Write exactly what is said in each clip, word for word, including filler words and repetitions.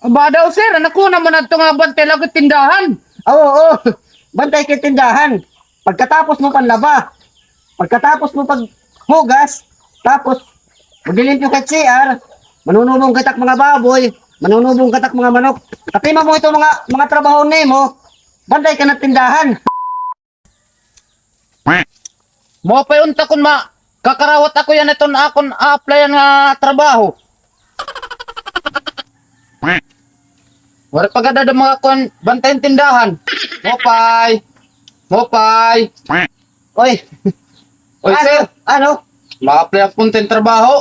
Aba daw, sir, an ako naman adto nga bantay la ko tindahan. Oo, oo. Bantay kay tindahan. Pagkatapos mo panlaba, pagkatapos mo paghugas, tapos maglilimpyo ka C R, manunubong kita mga baboy, manunubong kita mga manok. Katima mo ito mga, mga trabaho nimo, bantay ka na tindahan. Maupay unta kon makakarawat ako yana iton akon a-applyan nga trabaho. Waray pa gad ada mga kuan, bantay hin tindahan. Maupay. Maupay. Oy. Oy, ano? Sir. Ano? Ma-apply ako hin trabaho.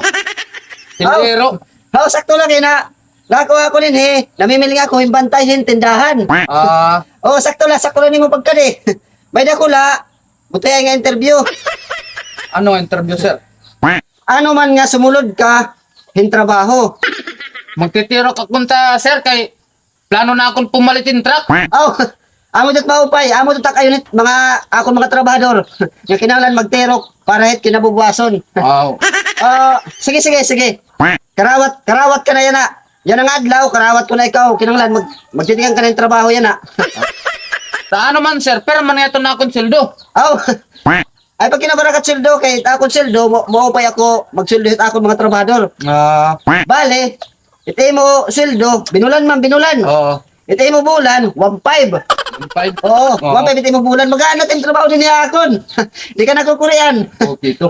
Tindero. Aw, sakto la kay na. Nakuha ko dinhi, namimiling ako hin bantay hin tindahan. Ah. Oh, sakto la, sakto la nimo pagkadi. May-ada ko la, butihay nga interview. Ano nga interview, sir? Ano man nga sumulod ka hin trabaho? Magtitirok ako unta, sir, kay plano na akon pumalit hin truck. Aw, amo ito maupay, amo ito tak ayun it mga akon mga trabahador nga kinahanglan magtirok para hit kinabubuwason. Aw. Ah, sige, sige, sige. Karawat, karawat ka na yana. Yana nga adlaw, karawat ko na ikaw. Kinahanglan mag-, magtitikan ka na hin trabaho yana. Sa ano man, sir? Pero man nga ito na akon sweldo. Aw. Ay, pagkinabaraka it sweldo, kay akon sweldo, mo, maupay ako magsweldo hit akon mga trabahador. Ah. Bale, it imo sweldo, binulan man, binulan. Oo. It imo bulan, one five. One five? Oo, oo. One five it imo bulan. Magaan na it imo trabaho dinhi ha akon. Di ka na kukurian. Okay to.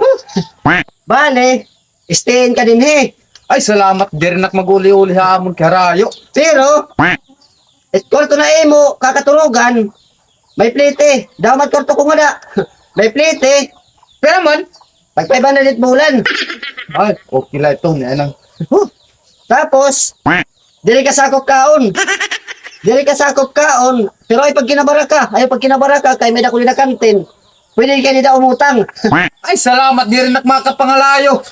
Bale, stay-in ka dinhi. Ay, salamat. Diri na ak mag-uli-uli ha amon kay harayo. Pero, it kwarto na imo kakaturugan, may plete. Daw mat kwarto ko ngada. May plete. Pero man, tag five hundred it bulan. Ay, okay la ito, niya nang. Huh. Tapos, diri ka sakop kaon. Diri ka sakop kaon. Pero ay pagkinabaraka, ay pagkinabaraka, kay may-ada ko dida kantin. Pwede kay dida umutang. Ay, salamat, diri na ak makapangalayo.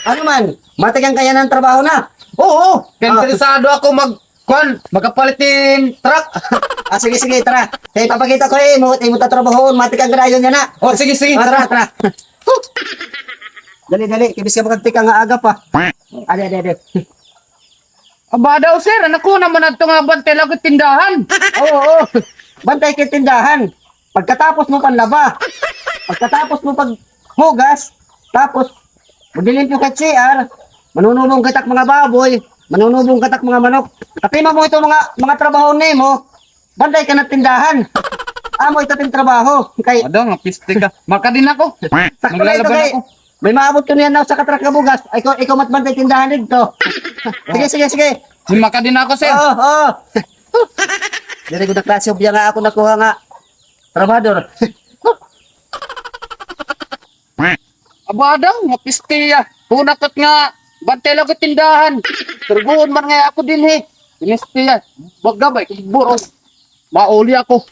Ano man, matikan ka yana hin trabaho na? Oo, kay interesado ako mag, kuan, makapalit hin truck. Ah, sige, sige, tara. Kay papakita ko ha imo, imo tatrabahoon, matikan ka dayon yana. Oh, sige, sige, tara, tara. Dali, dali, kay bisan ka makatikan nga aga pa. Adi, adi, adi. Aba daw, sir, an ako naman adto nga bantay la ko tindahan. Oo, oo. Bantay kay tindahan. Pagkatapos mo panlaba, pagkatapos mo paghugas, tapos maglilimpyo ka C R, manunubong ka tak mga baboy, manunubong ka tak mga manok. Katima mo ito mga, mga trabaho nimo, bantay ka na tindahan. Amo ito tin trabaho. Kay ada nga piste ka. Makadi na ako. Sakto na ito kay ako. May maabot ko niyan na sa katrak nga bugas. Ay, ikaw, ikaw matbantay tindahan dito. Sige, sige, sige. Makadi na ako, sir. Oo, oo. Diri ko na klase, biya nga ako nakuha nga trabahador. Aba daw, nga pistiya. Hunakot nga, bantay la ko tindahan. Turgoon man nga ako dinhi. Pinistiya. Baga ba, ikong buros. Mauli ako.